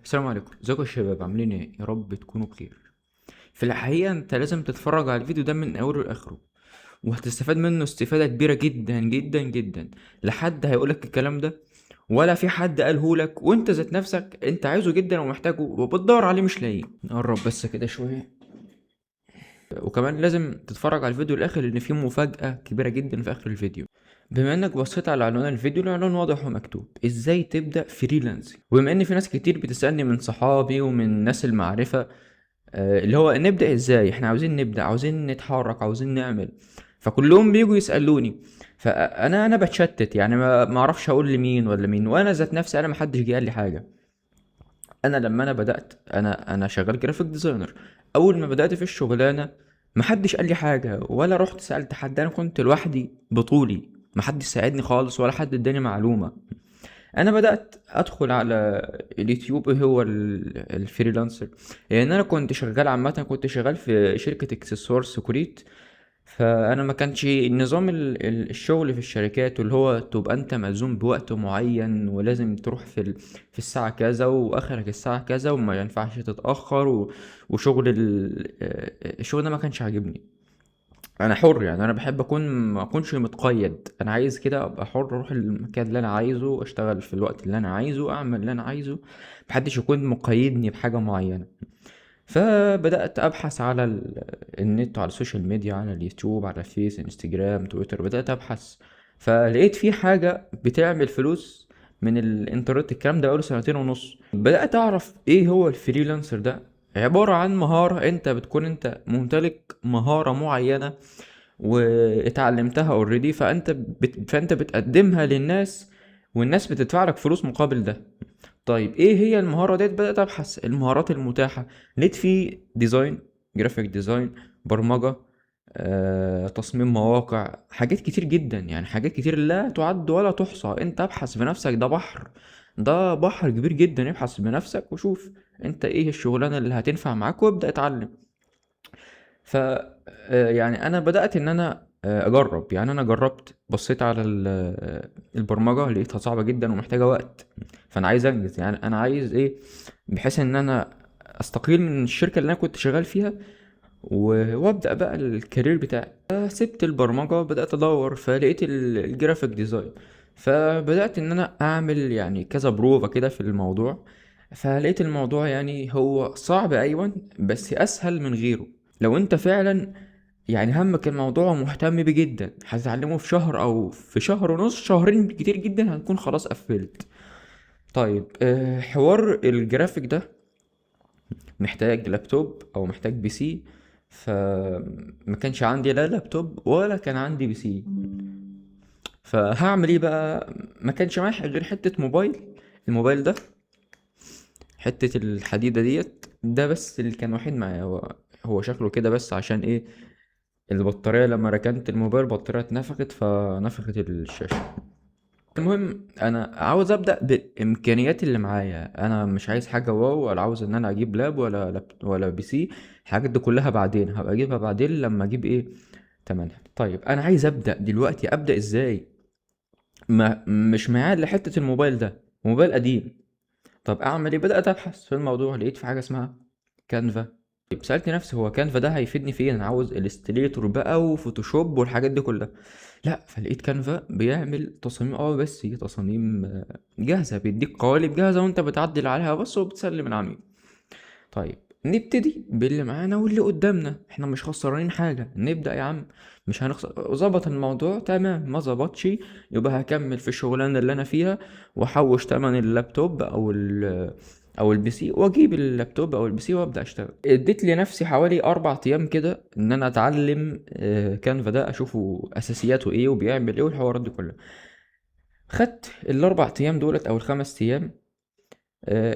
السلام عليكم، ازيكم يا شباب؟ عاملين ايه؟ يا رب تكونوا بخير. في الحقيقة انت لازم تتفرج على الفيديو ده من اوله لاخره، وهتستفاد منه استفادة كبيرة جدا جدا جدا. لا حد هيقولك الكلام ده ولا في حد قاله لك، وانت ذات نفسك انت عايزه جدا ومحتاجة وبتدور عليه مش لاقيه. نقرب بس كده شوية. وكمان لازم تتفرج على الفيديو الاخر لان فيه مفاجأة كبيرة جدا في اخر الفيديو. بما انك بصيت على عنوان الفيديو، العنوان واضح ومكتوب ازاي تبدأ freelance. وبما ان في ناس كتير بتسألني من صحابي ومن ناس المعرفة، اللي هو نبدأ ازاي، احنا عاوزين نبدأ، عاوزين نتحرك، عاوزين نعمل، فكلهم بيجوا يسألوني. فانا بتشتت، ما اعرفش اقول لمين ولا مين، وانا ذات نفسي انا ما حدش جه قال لي حاجة. انا لما انا بدأت، انا شغال graphic designer. اول ما بدأت في الشغلانة ما حدش قال لي حاجة ولا رحت سألت حد، انا كنت لوحدي بطولي، ما حدش ساعدني خالص ولا حد اداني معلومة. انا بدأت ادخل على اليوتيوب، ايه هو ال freelancer، لان انا كنت شغال عامة، كنت شغال في شركة اكسسوار سكريت. فانا ما كانش النظام الشغل في الشركات واللي هو تبقى انت ملزوم بوقت معين ولازم تروح في الساعة كذا واخرك الساعة كذا وما ينفعش تتأخر وشغل الشغل ده ما كانش عاجبني. انا حر، انا بحب ما اكونش متقيد، انا عايز كده ابقى حر، اروح المكان اللي انا عايزه، اشتغل في الوقت اللي انا عايزه، اعمل اللي انا عايزه، محدش يكون مقيدني بحاجة معينة. فبدأت أبحث على النت وعلى السوشيال ميديا، على اليوتيوب، على فيس، انستجرام، تويتر. بدأت أبحث فلقيت في حاجة بتعمل فلوس من الانترنت. الكلام ده بقاله سنتين ونص. بدأت أعرف إيه هو ال freelancer ده. عبارة عن مهارة، أنت بتكون أنت ممتلك مهارة معينة واتعلمتها already، فأنت بتقدمها للناس والناس بتدفع لك فلوس مقابل ده. طيب ايه هي المهارة ديت؟ بدأت ابحث المهارات المتاحة، لقيت في design، graphic design، برمجة، تصميم مواقع، حاجات كتير جدا، حاجات كتير لا تعد ولا تحصى. انت ابحث بنفسك، ده بحر، ده بحر كبير جدا. ابحث بنفسك وشوف انت ايه الشغلانة اللي هتنفع معاك وابدأ اتعلم. انا بدأت ان انا، اجرب. انا جربت، بصيت على البرمجة، لقيتها صعبة جدا ومحتاجة وقت، فانا عايز انجز، انا عايز ايه بحيث ان انا استقيل من الشركة اللي انا كنت شغال فيها وابدأ بقى ال career بتاعي. سبت البرمجة وبدأت ادور، فلقيت ال graphic design. فبدأت ان انا اعمل كذا بروفة كده في الموضوع، فلقيت الموضوع هو صعب ايوه، بس اسهل من غيره. لو انت فعلا همك الموضوع ومهتم بيه جدا، هتتعلمه في شهر او في شهر ونص، شهرين كتير جدا هتكون خلاص قفلت. حوار الجرافيك ده محتاج لابتوب او محتاج بي سي، فما كانش عندي لا لابتوب ولا كان عندي بي سي. فهعمل ايه بقى؟ ما كانش معايا غير حتة موبايل، الموبايل ده حتة الحديدة ديت، ده بس اللي كان وحيد معايا. هو شكله كده بس عشان ايه؟ البطارية لما ركنت الموبايل البطارية اتنفخت، فنفخت الشاشة. المهم انا عاوز ابدأ بالامكانيات اللي معايا، انا مش عايز حاجة wow، ولا عاوز ان انا اجيب لاب ولا لاب ولا بي سي، الحاجات دي كلها بعدين هبقى اجيبها بعدين لما اجيب ايه تمنها. انا عايز ابدأ دلوقتي، ابدأ ازاي؟ مش معايا الا حتة الموبايل ده، موبايل قديم. طب اعمل ايه؟ بدأت ابحث في الموضوع، لقيت في حاجة اسمها كانفا. سألت نفسي هو كانفا ده هيفيدني في ايه؟ انا عاوز الستريتور بقى وفوتوشوب والحاجات دي كلها. لا، فلقيت كانفا بيعمل تصاميم، بس هي تصاميم، جاهزة، بيديك قوالب جاهزة وانت بتعدل عليها بس وبتسلم العميل. نبتدي باللي معانا واللي قدامنا، احنا مش خسرانين حاجة، نبدأ يا عم، مش هنخسر. ظبط الموضوع تمام، ما ظبطش يبقى هكمل في الشغلانة اللي انا فيها واحوش تمن اللابتوب او البي سي، واجيب اللابتوب او البي سي وابدا اشتغل. اديت لنفسي حوالي 4 ايام كده ان انا اتعلم، كانفا ده، اشوفه اساسياته ايه وبيعمل ايه والحوارات دي كلها. خدت الاربع ايام دولت او الخمس ايام،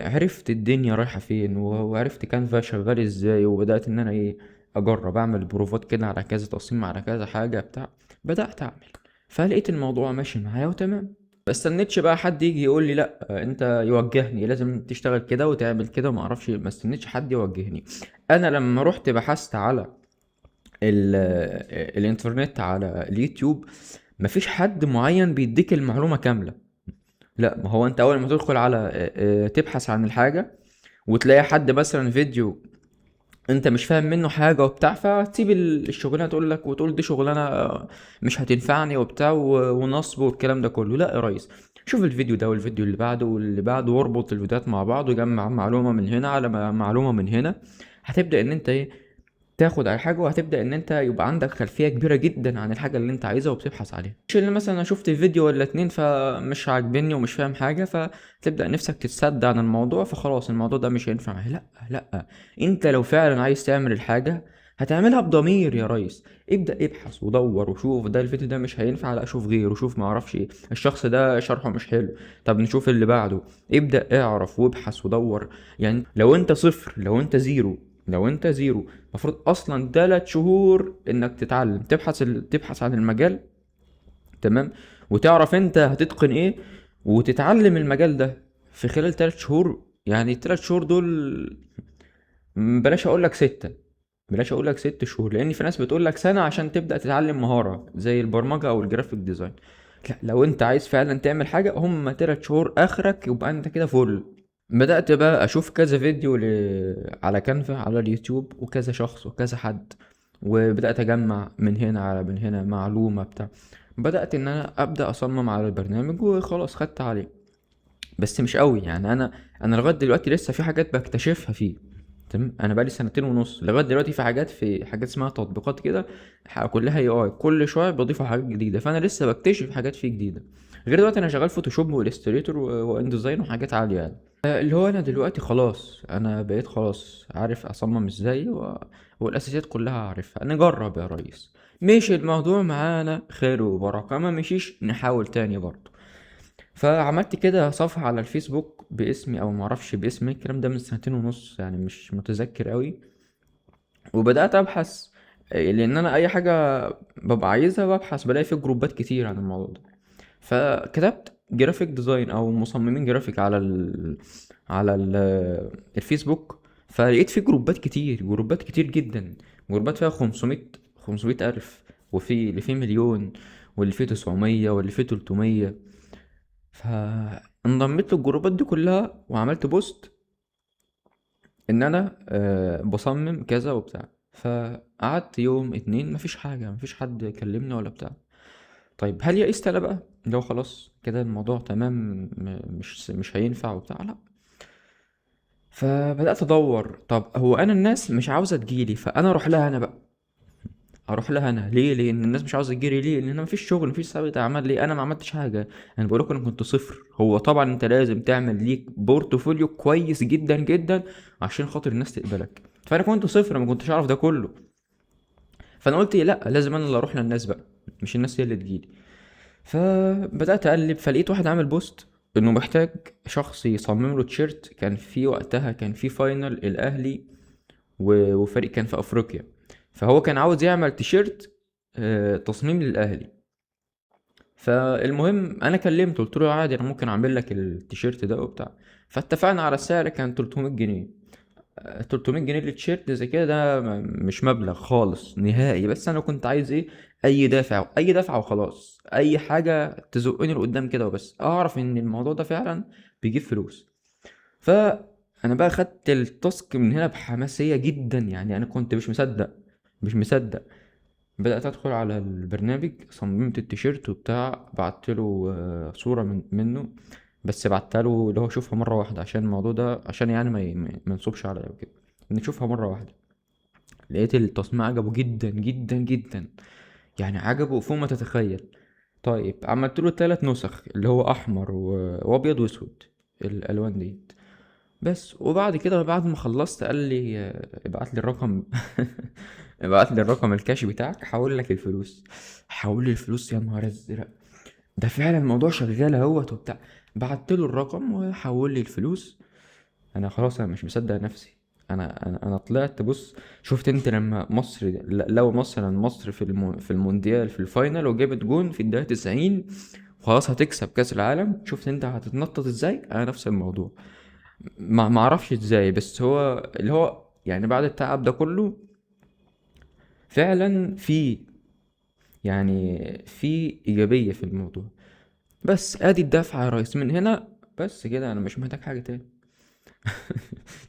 عرفت الدنيا رايحة فين، وعرفت كانفا شغال ازاي، وبدات ان انا ايه اجرب اعمل بروفات كده على كذا تصميم على كذا حاجة بتاع. بدات اعمل، فلقيت الموضوع ماشي معايا وتمام. ما استنيتش بقى حد يجي يقول لي لا انت يوجهني لازم تشتغل كده وتعمل كده وما اعرفش، ما استنيتش حد يوجهني. انا لما رحت بحثت على الانترنت على اليوتيوب، مفيش حد معين بيديك المعلومة كاملة. لا، ما هو انت اول ما تدخل على، تبحث عن الحاجة، وتلاقي حد مثلا فيديو انت مش فاهم منه حاجة وبتاع، فتسيب الشغلانة، تقول لك وتقول دي شغلانة مش هتنفعني وبتاع ونصب والكلام ده كله. لا يا ريس، شوف الفيديو ده والفيديو اللي بعده واللي بعده، واربط الفيديوهات مع بعض، وجمع معلومة من هنا على معلومة من هنا. هتبدا ان انت ايه، تاخد على حاجة، وهتبدا ان انت يبقى عندك خلفية كبيرة جدا عن الحاجة اللي انت عايزها وبتبحث عليها. مش اللي مثلا انا شفت فيديو ولا اتنين فمش عاجبني ومش فاهم حاجة، فتبدا نفسك تتسد عن الموضوع، فخلاص الموضوع ده مش هينفع معايا. لا لا، انت لو فعلا عايز تعمل الحاجة هتعملها بضمير يا ريس. ابدا ابحث ودور وشوف، ده الفيديو ده مش هينفع، لا شوف غيره، شوف ما اعرفش ايه، الشخص ده شرحه مش حلو، طب نشوف اللي بعده. ابدا اعرف وابحث ودور. يعني لو انت صفر، لو انت zero، لو انت zero، المفروض اصلا 3 شهور انك تتعلم، تبحث عن المجال، تمام، وتعرف انت هتتقن ايه وتتعلم المجال ده في خلال 3 شهور. يعني 3 شهور دول بلاش اقول لك 6، بلاش اقول لك 6 شهور، لان في ناس بتقول لك سنة عشان تبدأ تتعلم مهارة زي البرمجة او ال graphic design. لا، لو انت عايز فعلا تعمل حاجة هم 3 شهور اخرك، يبقى انت كده فل. بدأت بقى اشوف كذا فيديو على كانفا على اليوتيوب، وكذا شخص وكذا حد، وبدأت اجمع من هنا على من هنا معلومة بتاع. بدأت ان انا ابدأ اصمم على البرنامج وخلاص خدت عليه، بس مش قوي. يعني انا لغاية دلوقتي لسه في حاجات بكتشفها فيه، تمام. انا بقالي 2.5 سنين لغاية دلوقتي في حاجات اسمها تطبيقات كده، كلها AI، كل شوية بضيفوا حاجات جديدة، فانا لسه بكتشف حاجات فيه جديدة. غير دلوقتي انا شغال Photoshop و Illustrator و InDesign وحاجات عالية يعني. اللي هو انا دلوقتي خلاص، انا بقيت خلاص عارف اصمم ازاي والاساسيات كلها عارفها. نجرب يا ريس، مشي الموضوع معانا خير وبركة، ما مشيش نحاول تاني برضه. فعملت كده صفحة على الفيسبوك باسمي او معرفش باسمي، الكلام ده من 2.5 سنين يعني مش متذكر قوي. وبدأت ابحث، لان انا اي حاجة ببقى عايزها ببحث، بلاقي في جروبات كتير عن الموضوع ده. فكتبت graphic design او مصممين جرافيك على الفيسبوك، فلقيت في جروبات كتير، جروبات كتير جدا، جروبات فيها 500 ألف، وفي اللي فيه مليون، واللي فيه 900، واللي فيه 300. فانضميت للجروبات دي كلها وعملت post ان انا بصمم كذا وبتاع. فقعدت يوم 2 مفيش حاجة، مفيش حد كلمني ولا بتاع. طيب هل يئست انا بقى لو خلاص كده الموضوع تمام، مش هينفع وبتاع؟ لا. فبدأت ادور، طب هو انا الناس مش عاوزة تجيلي، فانا اروح لها انا بقى، اروح لها انا ليه؟ لان الناس مش عاوزة تجيلي ليه؟ لان انا مفيش شغل، مفيش سابقة اعمال، ليه؟ انا ما عملتش حاجة. انا بقول لكم انا كنت صفر. هو طبعا انت لازم تعمل ليك portfolio كويس جدا جدا عشان خاطر الناس تقبلك، فانا كنت صفر، ما كنتش اعرف ده كله. فانا قلت لا، لازم انا اللي اروح للناس بقى، مش الناس هي اللي تجيلي. فبدات اقلب، فلقيت واحد عامل post انه محتاج شخص يصمم له تيشيرت. كان في وقتها كان في final الاهلي وفريق كان في افريقيا، فهو كان عاوز يعمل تيشيرت، تصميم للاهلي. فالمهم انا كلمته قلت له عادي انا ممكن اعمل لك التيشيرت ده وبتاع. فاتفقنا على السعر، كان 300 جنيه. 300 جنيه للتيشيرت زي كده، ده مش مبلغ خالص نهائي، بس انا كنت عايز ايه؟ اي دافع، اي دفعه وخلاص، اي حاجة تزقني لقدام كده وبس، اعرف ان الموضوع ده فعلا بيجيب فلوس. فانا بقى خدت ال task من هنا بحماسيه جدا، يعني انا كنت مش مصدق، مش مصدق. بدات ادخل على البرنامج، صممت التيشيرت وبتاع، بعت له، صوره منه، بس بعتها له اللي هو شوفها مرة واحدة عشان الموضوع ده، عشان يعني ما ينصبش عليا وكده، نشوفها مرة واحدة. لقيت التصميم عجبه جدا جدا جدا، يعني عجبه فوق ما تتخيل. طيب عملت له 3 نسخ، اللي هو احمر وابيض واسود، الالوان دي بس. وبعد كده بعد ما خلصت قال لي، ابعت لي الرقم، ابعت لي الرقم الكاش بتاعك، هحول لك الفلوس. حول لي الفلوس، يا نهار ازرق، ده فعلا الموضوع شغال اهوت وبتاع. بعت له الرقم وحول لي الفلوس. انا خلاص انا مش مصدق نفسي، انا طلعت. بص، شفت انت لما مصر، لو مثلا مصر في المونديال في ال final وجابت جون في الدقيقة 90 وخلاص هتكسب كاس العالم، شفت انت هتتنطط ازاي؟ انا نفس الموضوع، ما اعرفش ازاي، بس هو اللي هو يعني بعد التعب ده كله فعلا في ايجابية في الموضوع. بس ادي الدفعة يا ريس من هنا، بس كده انا مش محتاج حاجة تاني.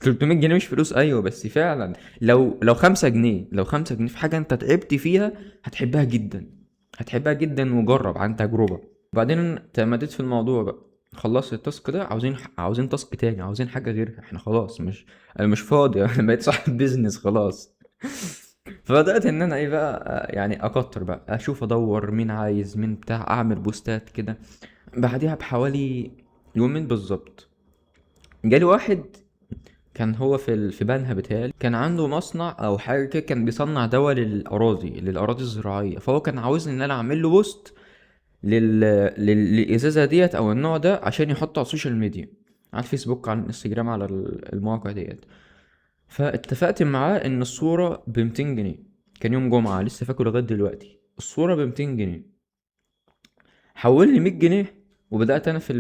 300 جنيه مش فلوس، ايوه بس فعلا لو 5 جنيه، لو 5 جنيه في حاجة انت تعبت فيها هتحبها جدا، هتحبها جدا، وجرب عن تجربه. بعدين تمديت في الموضوع بقى، خلصت ال task ده، عاوزين task تاني، عاوزين حاجة غيرها، احنا خلاص مش، انا مش فاضي. انا بقيت صاحب business خلاص. فبدات ان انا ايه بقى، يعني اكتر بقى اشوف ادور مين عايز مين بتاع، اعمل بوستات كده. بعديها بحوالي يومين بالظبط جالي واحد، كان هو في بنها بتهيألي، كان عنده مصنع او حاجة كده، كان بيصنع دواء للاراضي الزراعيه. فهو كان عاوزني ان انا اعمل له post للازازه ديت او النوع ده، عشان يحطه على ال social media، على الفيسبوك، على الانستجرام، على المواقع ديت. فاتفقت معاه ان الصورة ب 200 جنيه، كان يوم جمعه لسه فاكره لغاية دلوقتي. الصورة ب 200 جنيه، حول لي 100 جنيه، وبدات انا في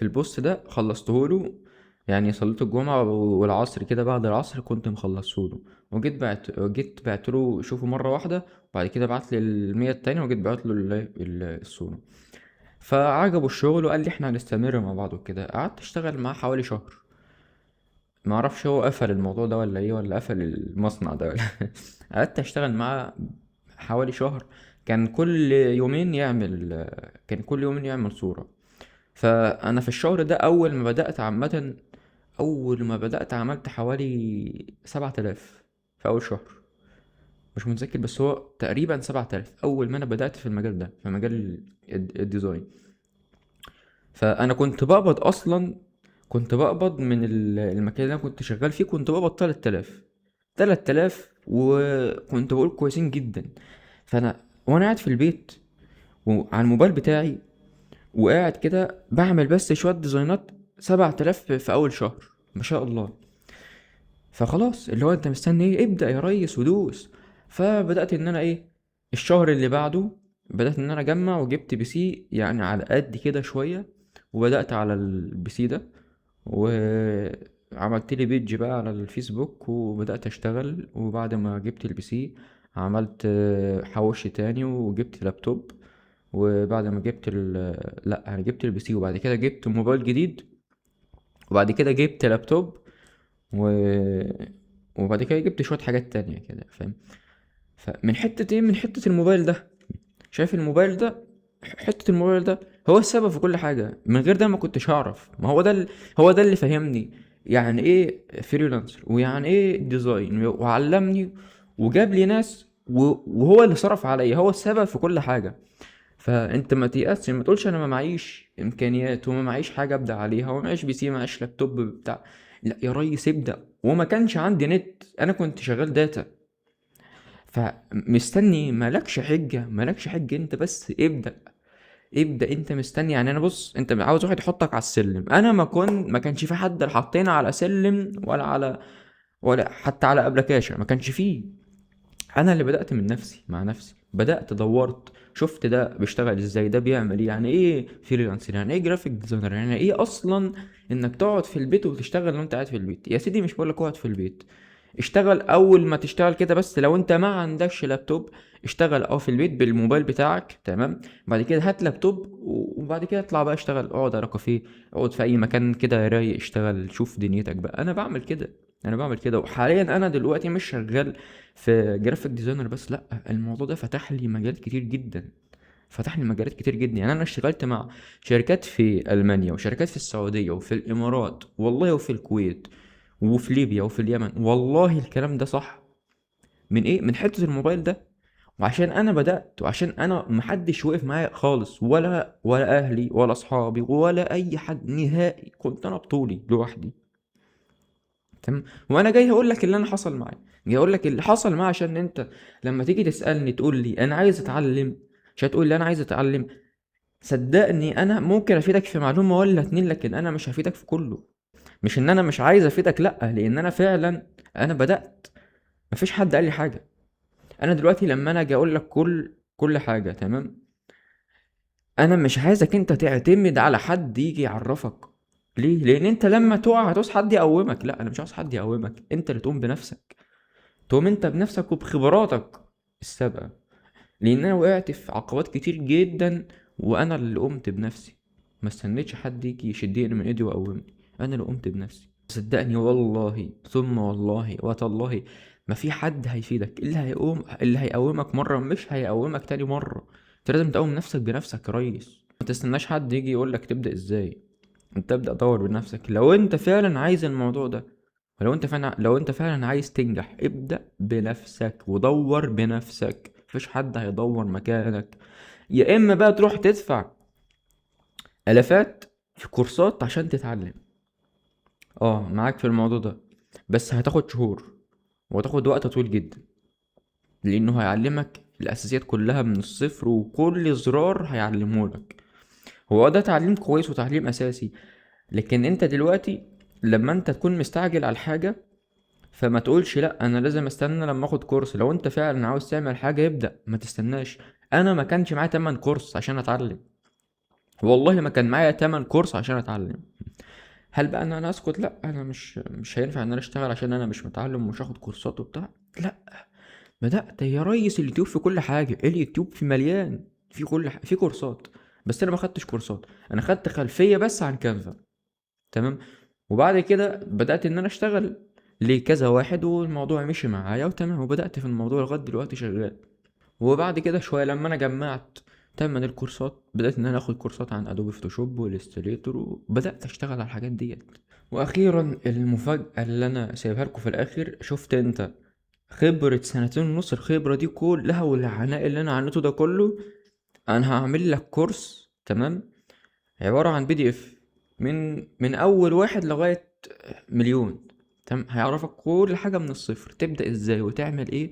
ال post ده خلصته له. يعني صليت الجمعة والعصر كده، بعد العصر كنت مخلصة له، وجيت بعت جيت بعت له شوفه مرة واحده. وبعد كده بعت لي ال 100 التانية، وجيت بعت له الصوره. فعجبه الشغل وقال لي احنا هنستمر مع بعض وكده. قعدت اشتغل معاه حوالي شهر، ما اعرفش هو قفل الموضوع ده ولا ايه، ولا قفل المصنع ده ولا. قعدت اشتغل معاه حوالي شهر، كان كل يومين يعمل كان كل يومين يعمل صورة. فانا في الشهر ده اول ما بدأت عامة، اول ما بدأت عملت حوالي 7000 في اول شهر، مش متذكر بس هو تقريبا 7000 اول ما انا بدأت في المجال ده، في مجال ال design. فانا كنت بقبض اصلا، كنت بقبض من المكان اللي انا كنت شغال فيه، كنت بقبض 3000، 3000، وكنت بقول كويسين جدا. فانا وانا قاعد في البيت وعلى الموبايل بتاعي وقاعد كده بعمل بس شوية ديزاينات، 7000 في اول شهر، ما شاء الله. فخلاص اللي هو انت مستني ايه، ابدأ يا ريس ودوس. فبدأت ان انا ايه، الشهر اللي بعده بدأت ان انا اجمع، وجبت PC يعني على قد كده شوية، وبدأت على ال PC ده، وعملت لي page بقى على الفيسبوك، وبدأت اشتغل. وبعد ما جبت ال PC عملت حوشت تاني وجبت لابتوب. وبعد ما جبت ال لا انا جبت ال PC، وبعد كده جبت موبايل جديد، وبعد كده جبت لابتوب، و... وبعد كده جبت شوية حاجات تانية كده، فاهم؟ فمن حتة ايه، من حتة الموبايل ده، شايف الموبايل ده، حتة الموبايل ده هو السبب في كل حاجة. من غير ده ما كنتش هعرف. ما هو ده هو ده اللي فهمني يعني ايه freelancer، ويعني ايه design، وعلمني وجاب لي ناس، وهو اللي صرف عليا، هو السبب في كل حاجة. فانت ما تيأسش، ما تقولش انا ما معيش امكانيات وما معيش حاجة ابدا عليها، وما معيش PC، ما معيش لابتوب بتاع. لا يا ريس ابدا. وما كانش عندي نت، انا كنت شغال data. فمستني، مالكش حجه، مالكش حجه، انت بس ابدا، ابدا. انت مستني يعني؟ انا بص، انت عاوز واحد يحطك على السلم، انا ما كانش في حد حطينا على سلم، ولا على، ولا حتى على application، ما كانش فيه. انا اللي بدات من نفسي، مع نفسي بدات، دورت، شفت ده بيشتغل ازاي، ده بيعمل ايه، يعني ايه freelancer، يعني ايه graphic designer، يعني ايه اصلا انك تقعد في البيت وتشتغل وانت قاعد في البيت. يا سيدي مش بقولك اقعد في البيت، اشتغل اول ما تشتغل كده، بس لو انت ما عندكش لابتوب اشتغل في البيت بالموبايل بتاعك، تمام. بعد كده هات لابتوب، وبعد كده اطلع بقى اشتغل، اقعد على كافيه، اقعد في اي مكان كده رايق، اشتغل، شوف دنيتك بقى. انا بعمل كده، انا بعمل كده. وحاليا انا دلوقتي مش شغال في graphic designer بس، لا، الموضوع ده فتح لي مجال كتير جدا، فتح لي مجالات كتير جدا. يعني انا اشتغلت مع شركات في المانيا، وشركات في السعودية، وفي الامارات والله، وفي الكويت، وفي ليبيا، وفي اليمن. والله الكلام ده صح. من ايه؟ من حتة الموبايل ده. وعشان انا بدأت، وعشان انا محدش وقف معايا خالص، ولا اهلي ولا اصحابي ولا اي حد نهائي، كنت انا بطولي لوحدي، تمام. وانا جاي هقول لك اللي انا حصل معايا، جاي اقول لك اللي حصل معايا، عشان انت لما تيجي تسألني تقول لي انا عايز اتعلم، مش هتقول لي انا عايز اتعلم. صدقني انا ممكن افيدك في معلومة ولا اتنين، لكن انا مش هفيدك في كله. مش ان انا مش عايز افيدك، لا، لان انا فعلا انا بدأت، مفيش حد قال لي حاجة. انا دلوقتي لما انا اجي اقول لك كل حاجة، تمام، انا مش عايزك انت تعتمد على حد يجي يعرفك. ليه؟ لان انت لما تقع هتعوز حد يقومك. لا، انا مش عاوز حد يقومك، انت اللي تقوم بنفسك، تقوم انت بنفسك وبخبراتك السابقة. لان انا وقعت في عقبات كتير جدا، وانا اللي قمت بنفسي، ما استنيتش حد يجي يشدني من ايدي ويقومني، انا اللي قمت بنفسي. صدقني والله ثم والله وتالله ما في حد هيفيدك. اللي هيقومك مرة مش هيقومك تاني مرة. انت لازم تقوم نفسك بنفسك يا ريس، ما تستناش حد يجي يقولك تبدأ ازاي، انت ابدأ دور بنفسك لو انت فعلا عايز الموضوع ده، ولو انت فعلا، لو انت فعلا عايز تنجح ابدأ بنفسك ودور بنفسك، مفيش حد هيدور مكانك. يا اما بقى تروح تدفع الافات في كورسات عشان تتعلم، معاك في الموضوع ده، بس هتاخد شهور وهتاخد وقت طويل جدا، لانه هيعلمك الاساسيات كلها من الصفر وكل زرار هيعلمهولك. هو ده تعليم كويس وتعليم اساسي، لكن انت دلوقتي لما انت تكون مستعجل على الحاجة فما تقولش لا انا لازم استنى لما اخد كورس. لو انت فعلا عاوز تعمل حاجة ابدأ، ما تستناش. انا ما كانش معايا تمن كورس عشان اتعلم، والله ما كان معايا تمن كورس عشان اتعلم. هل بقى ان انا اسكت؟ لا، انا مش هينفع ان انا اشتغل عشان انا مش متعلم ومش هاخد كورسات وبتاع. لا، بدأت يا ريس. اليوتيوب في كل حاجة، اليوتيوب في مليان، في كل في كورسات، بس انا ما خدتش كورسات، انا خدت خلفية بس عن كانفا، تمام. وبعد كده بدأت ان انا اشتغل لكذا واحد والموضوع مشي معايا وتمام، وبدأت في الموضوع لغاية دلوقتي شغال. وبعد كده شوية لما انا جمعت تمن الكورسات بدأت ان انا اخد كورسات عن ادوبي فوتوشوب والستريتور، وبدأت اشتغل على الحاجات ديت. واخيرا المفاجأة اللي انا سايبها لكم في الاخر، شفت انت خبرة سنتين ونص، الخبرة دي كلها والعناء اللي انا عانيته ده كله، انا هعمل لك كورس، تمام، عبارة عن PDF من اول واحد لغاية مليون، تمام. هيعرفك كل حاجة من الصفر، تبدأ ازاي وتعمل ايه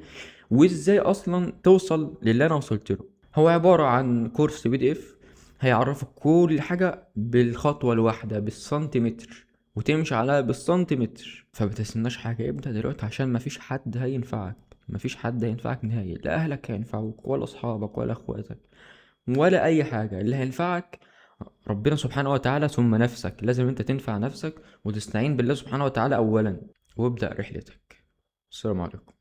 وازاي اصلا توصل للي انا وصلت له. هو عبارة عن كورس PDF هيعرفك كل حاجة بالخطوة الواحدة بالسنتيمتر، وتمشي عليها بالسنتيمتر. فما تستناش حاجة، ابدأ دلوقتي عشان مفيش حد هينفعك، مفيش حد هينفعك نهائي، لا اهلك هينفعوك ولا اصحابك ولا اخواتك ولا اي حاجة. اللي هينفعك ربنا سبحانه وتعالى ثم نفسك. لازم انت تنفع نفسك وتستعين بالله سبحانه وتعالى اولا، وابدأ رحلتك. السلام عليكم.